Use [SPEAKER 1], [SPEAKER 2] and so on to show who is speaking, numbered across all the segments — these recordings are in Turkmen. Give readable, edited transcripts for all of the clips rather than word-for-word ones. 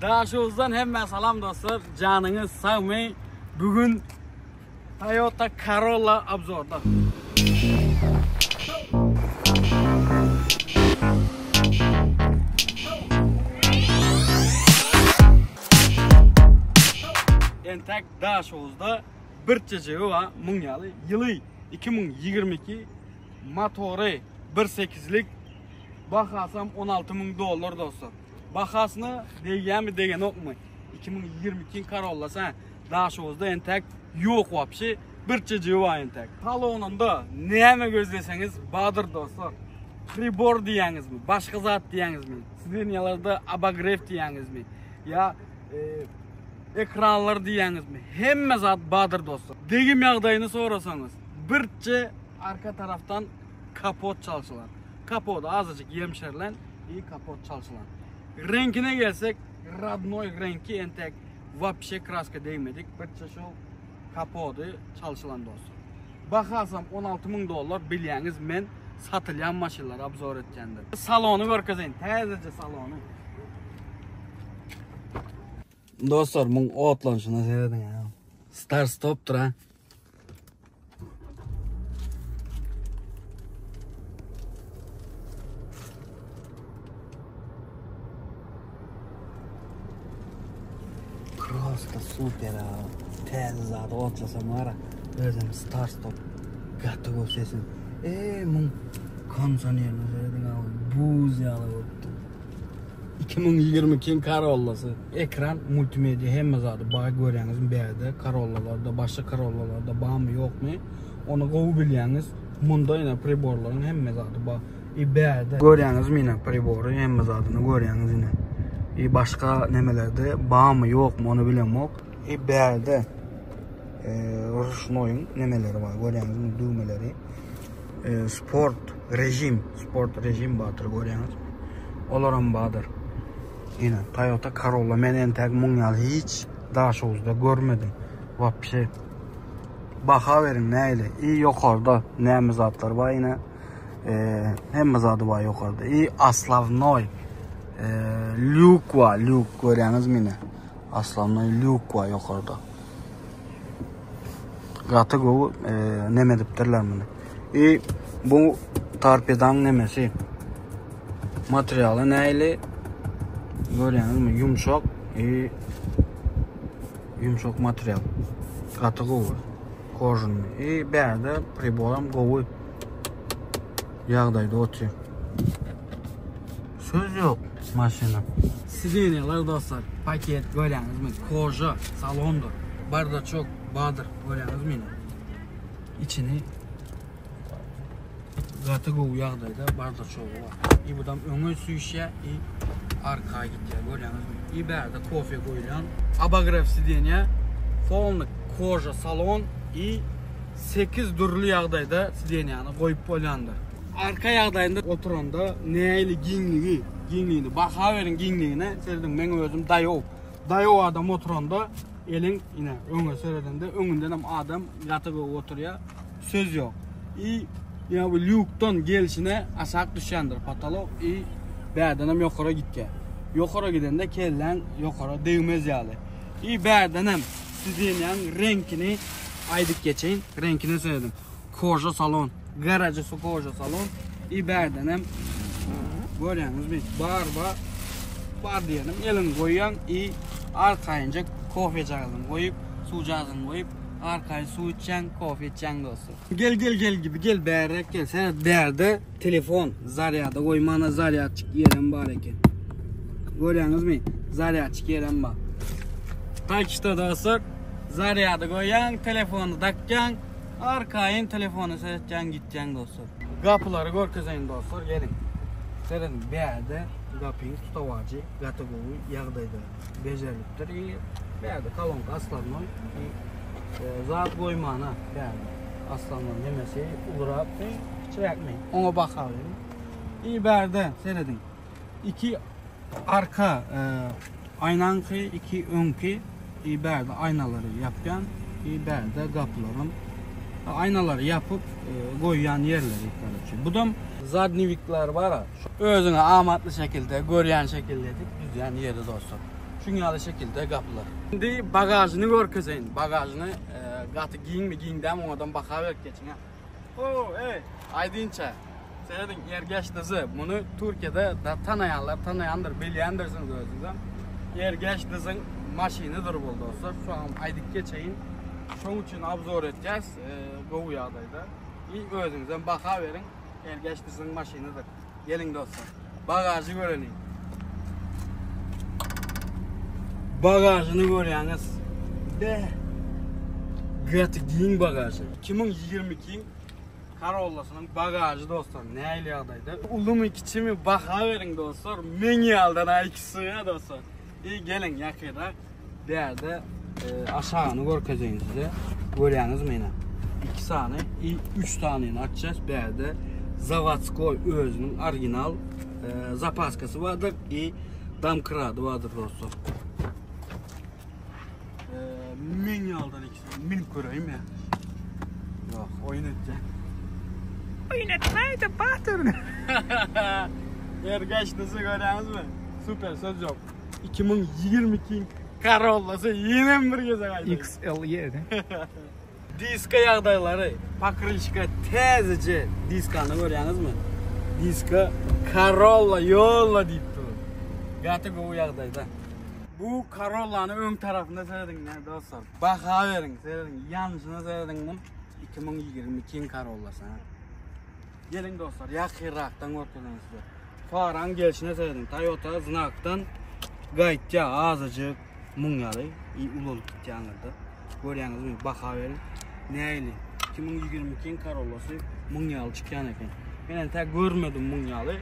[SPEAKER 1] Daşoguzdan hemmä salam dostlar. Janyňyz sagmy? Bugün Toyota Corolla obzorda. Entek Daşoguzda bir çeçegi bar, muň ýaly ýyly 2022 motory 1.8-lik bahasam 16 müň dollar dostlar. Bahasyna degýärmi degenokmy? 2022 Corolla-sy Daşoguzda entek ýok wapşe bir çeçegi bar entek. Salonynda näme gözleseňiz bardyr dostlar. Pribor diýýäňizmi, başga zat diýýäňizmi, sidenýalarda obogref diýýäňizmi, ýa e, ekranlar diýýäňizmi, hemme zat bardyr dostlar. Degim ýagdaýyny sorasaňyz, birçe arka tarafdan kapot çalşylan. Kapot azajyk ýemşerilen i kapot çalşylan. Reňkine gelsek, radnoý reňki entek wapşe kraska degmedik. Birçe şol kapody çalşylan dostlar. Bahasam 16 müň dollar bilýäňiz men satylýan maşynlary obzor etýändir. Salony görkezeýin, täzeje salony. Dostlar, muň otlanyşyna serediň ha. Star stopdyr ha. Prosta super ha. Täze zady otlasam gara. Özem star stop. Gaty gowy sesin. Eee muň kondisionerine serediň ha. Buz ýaly bolupdyr. 2022 Corolla'sy. Ekran, multimedia hemme zady bar görýäňizmi bärde Corolla'larda, başga Corolla'larda barmy ýokmy? Ony gowy bilýäňiz. Munda ýene priborlaryň hemme zady bar. I bärde görýäňizmi ýene pribory hemme zadyny görýäňiz ýene. I başga nemelerde barmy ýokmy ony bilemok. I bärde e, ruşnoýyň nemeleri bar görýäňizmi düwmeleri. E, sport rejim, sport rejim bardyr görýäňiz. Olaram bardyr. Ine Toyota Corolla men entäk muň ýaly hiç Daşoguzda görmedim. Wapşe. Baha beriň näle? I ýokarda näme zatlar bar ine. E, hemme zady bar ýokarda. I aslavnoý e, lýuk bar, lýuk görýäňizmi ine. Aslavnoý lýuk bar ýokarda. Gaty gowy e, neme edipdirler muny. I bu torpedaň nemesi. Materialy näli? Görýäňizmi? Ýumşak i ýumşak material. Gaty gowy. Kožuny. I bärde priboram gowy ýagdaýda otyr. Söz ýok maşyna. Sidenýalar dostlar, paket görýäňizmi? Koža salondyr. Bardaçok bardyr, görýäňizmi ine. Içini gaty gowy ýagdaýda bardaçogy bar. I budam öňe süýşýär, i arka gitýär, görýäňizmi? I bärde kofe goýulýan. Obogref sidenýa, polny koža salon i 8 dürli ýagdaýda sidenýany goýup bolýandyr. Arka ýagdaýynda oturanda nähili giňligi, giňligini baha beriň giňligine serediň meň özüm daýow. Daýow adam oturanda eliň ine öňe seredende öňündenem adam gaty gowy oturýar. Söz ýok. I ýa bu lýukdan gelşine aşak düşýändir potolok i bärdenem ýokara gitýär. Ýokara gidende kelläň ýokara degmez ýaly. I bärdenem sidenýaň reňkini aýdyp geçeýin. Reňkine serediň. Koža salon. Garajysy koža salon. I bärdenem görýäňizmi? Bar bar. Bar diýenim eliňi goýýaň i arkaýynjak kofejagazyny goýup, suwjagazyny goýup, arkaýyn suw içýäň, kofe içýäň dostum. Gel gel gel gibi gel bärek gel. Seret bärde telefon zarýada goýmana zarýadçyk ýerem bar eken. Görýäňizmi? Zarýadçyk ýerem bar. Tak işte dostlar, zarýady goýýaň, telefony dakýaň, Arkaýyn telefona seretýän gitýän dostlar. Gapylary görkezeýin dostlar geliň. Serediň bärde gapyň tutawajy gaty gowy ýagdaýda bejerilipdir i bärde kolonka aslandan i e, zat goýmana bärde aslandan nemesi ulurakmy kiçiräkmi oňa baha beriň. I bärde serediň iki arka e, Aýnaňky iki öňki i bärde aýnalary ýapýan i bärde gapylaram aýnalary ýapyp goýýan ýerleri karoçe. Budam zadniwikler bar. Özüňe amatly şekilde görýän şekilde edip düzýän ýeri dostlar. Şuň ýaly şekilde gapylar. Indi bagažyny görkezeýin. Bagažyny e, gaty giňmi giň dämi oňadan baha berip geçiň ha. O, ey, aýdynça. Serediň, Ergeş dyzy. Muny Türkiýede da tanaýanlar tanaýandyr, bilýändirsiňiz özüňizem. Ergeş dyzyň maşynydyr bu dostlar. Şu an aýdyp geçeýin. Şoň üçin obzor etýäs, e, gowy ýagdaýda. I özüňizem baha beriň. Ergeş dyzyň maşynydyr. Geliň dostlar. Bagažy göreliň. Bagažyny görýäňiz. Be. Gaty giň bagažy. 2022 Corollasynyň bagažy dostlar nähili ýagdaýda? Ulumy kiçimi baha beriň dostlar. Meň ýaldan aý ikisi ya dostlar. I geliň ýakynrak. Bärde e, aşagyny görkezeýin size. Görýäňizmi ine? 2 sany, i 3 sanyny açýas. Bärde zawodskoý özüniň original e, zapaskasy bardyr i domkrady bardyr dostlar. E, men ýaldan ikisi minip göreýin ya. Ýok, oýun etjek.
[SPEAKER 2] Oýun etmäýde batyr.
[SPEAKER 1] Ergeçlisi görýäňizmi? Super, söz ýok. 2022 Corolla'sy ýene bir gezek aýdaýyn.
[SPEAKER 2] XLE de.
[SPEAKER 1] Diska ýagdaýlary, pokryşka täzeje diskany görýäňizmi? Diska Corolla ýolla diýip dur. Gaty gowy ýagdaýda. Bu Corollany öň tarapyna serediň ne dostlar. Baha beriň, serediň, ýanyşyna serediň muň 2022 Corolla'sy. Geliň dostlar, ýakynrakdan görkezeýin size. Faraň gelşine serediň. Toyota znakdan gaýtýar azajyk muň ýaly i ulalyp gitýär aňyrda. Görýäňizmi? Baha beriň. Nähili? 2022-iň Corolla'sy muň ýaly çykýan eken. Men entäk görmedim muň ýaly.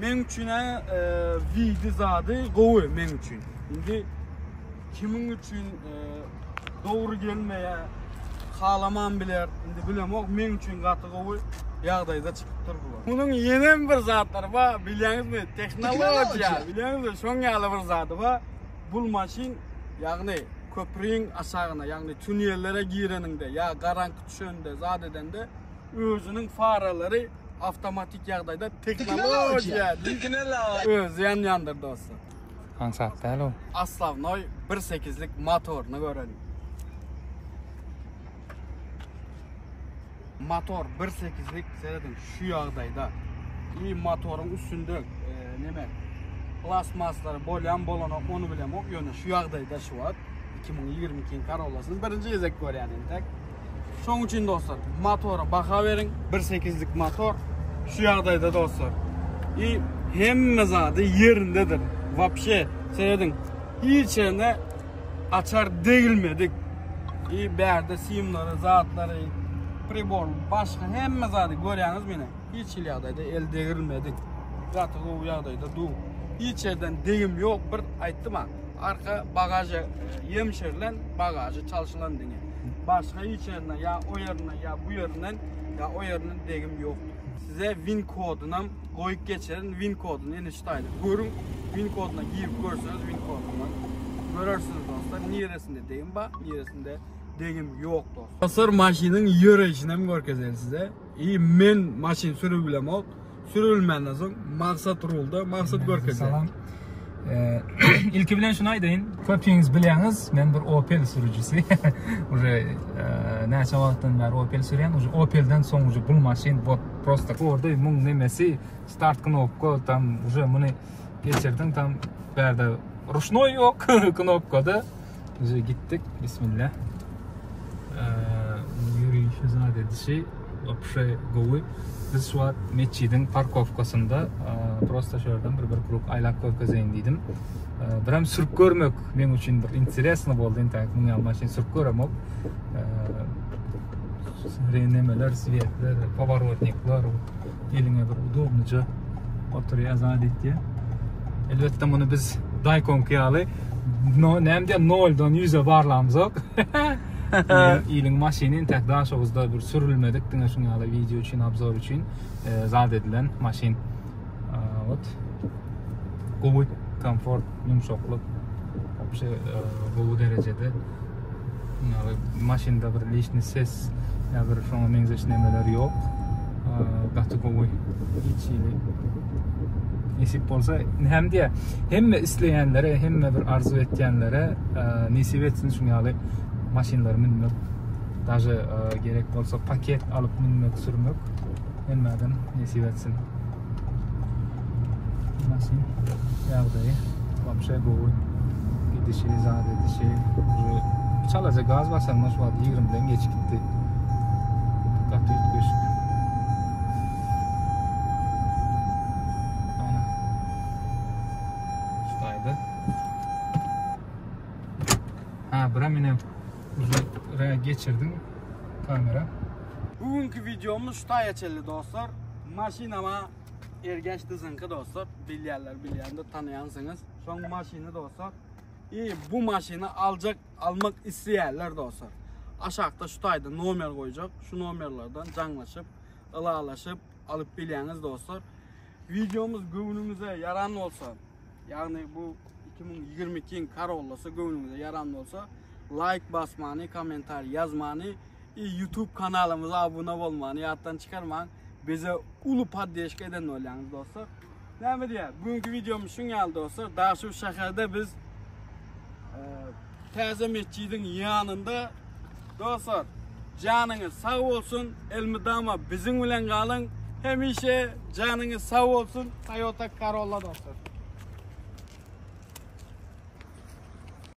[SPEAKER 1] Meň üçin e, vidi zady gowy meň üçin. Indi kimiň üçin e, dogry gelmeýär, halaman biler. Indi bilemok, meň üçin gaty gowy ýagdaýda çykypdyr bular. Munuň ýenem bir zatlary bar, bilýäňizmi? Tehnologiýa, bilýäňizmi? Şoň ýaly bir zady bar. Bul maşyn, ýagny köprüň aşagyna, ýagny tunellere gireniňde ýa garaňky düşende, zat edende özüniň faralary awtomatik ýagdaýda tehnologiýa diýip özi ýanýandyr dostlar.
[SPEAKER 2] Aňsat däl o.
[SPEAKER 1] Oslavnoý bir sekizlik motoryny göreliň. Motor bir sekizlik serediň şu ýagdaýda. I motoryň üstünde e, neme plastmaslary bolýan bolanok ony bilemok ýöne şu ýagdaýda şu wagt 2022 Corolla-syny birinji gezek görýän entek. Şoň üçin dostlar, motora baha beriň. 1.8-lik motor şu ýagdaýda dostlar. I hemme zady ýerindedir. Wapşe, serediň. Hiç ýerine açar degilmedik. I bärde simlary, zatlary, pribor, başga hemme zady görýäňiz meni. Hiç hili ýagdaýda el degrilmedik. Gaty gowy ýagdaýda dur. Hiç ýerden degim ýok. Bir aýtdym-a. Arka bagaža ýemşerilen, bagažy çalşylan diňe. Başga hiç ýerine ýa o ýerinden ýa bu ýerinden ýa o ýerinden degim ýokdur. Size win kodunam goýup geçerin. Win koduny ine şu taýda görüň. Win koduna girip görseňiz win kodundan görersiňiz dostlar. Niresinde degim bar, niresinde degim ýok dostlar. Dostlar maşynyň ýöreýşini hem görkezeýin size. I men maşyn sürüp bilemok. Sürülmänden soň Maksat rulda, Maksat görkezýär.
[SPEAKER 2] Salam. Ee, ilki bilen şunu aýdaýyn. Köpüňiz bilýäňiz, men bir Opel sürüjisi. Уже e, näçe wagtdan bäri Opel sürýän. Уже Opelden soň уже bu maşyn вот просто Ford-y muň nemesi start knopka tam уже muny geçirdiň tam bärde ruşnoý ýok knopkada. Уже gitdik. Bismillah. Ee, ýörişi zat edişi wapşe gowy. Biz şu wagt metjidiň parkowkasynda prosta şu ýerden bir bir krug aýlap görkezeýin diýdim. Birem sürüp görmek meň üçin bir interesno boldy. Entäk muň ýaly maşyn sürüp göremok. Renemeler, svetler, poworotnikler eliňe bir udobnyja oturýar zat etýär. Elbetde muny biz Daykonky ýaly no, näme diýen noldan ýüze barlamzok. Iliň maşyny entek Daşoguzda bir sürülmedik diňe şuň ýaly wideo üçin, obzor üçin e, zat edilen maşyn. Wot. Gowy, komfort, ýumşaklyk. Wapşe e, gowy derejede. Ýaly maşynda bir lişni ses ýa bir şoňa meňzeş nemeler ýok. Gaty gowy. Hiç hili. Nesip bolsa, hem diýe, hemme isleýänlere, hemme bir arzuw etýänlere e, nesip etsin şuň ýaly maşynlary münmek. Daže e, gerek bolsa paket alyp münmek, sürmek hemmäden nesip etsin. Maşyn ýagdaýy wapşe gowy. Gidişi, zat edişi. Uje çalaja gaz basanda şu wagt 20-den geçip gitdi. Gaty üýtgeşik. Ana. Şu taýda. Ha, bura meni uje geçirdim kamera.
[SPEAKER 1] Bugünkü videomuz şu taýa çenli dostlar. Maşynama Ergeş dyzyňky dostlar. Bilýänler bilýändir, tanaýansyňyz. Şoň maşyny dostlar. I bu maşyny aljak, almak isleýänler dostlar. Aşakda şu taýda nomer goýjak. Şu nomerlerden jaňlaşyp, ylalaşyp alyp bilýäňiz dostlar. Videomuz göwnüňize ýaran bolsa, ýagny bu 2022-iň Corolla-sy göwnüňize ýaran bolsa, like basmany, kommentariý ýazmany i YouTube kanalymyza abuna bolmany ýatdan çykarmaň. Bize uly poddeşka eden bolýaňyz dostlar. Näme diýýär? Bugünkü videomuz şuň ýaly dostlar. Daşoguz şäherde biz e, täze metjidiň ýanynda dostlar. Janyňyz sag bolsun. Elmydama biziň bilen galyň. Hemişe janyňyz sag bolsun. Toyota Corolla dostlar.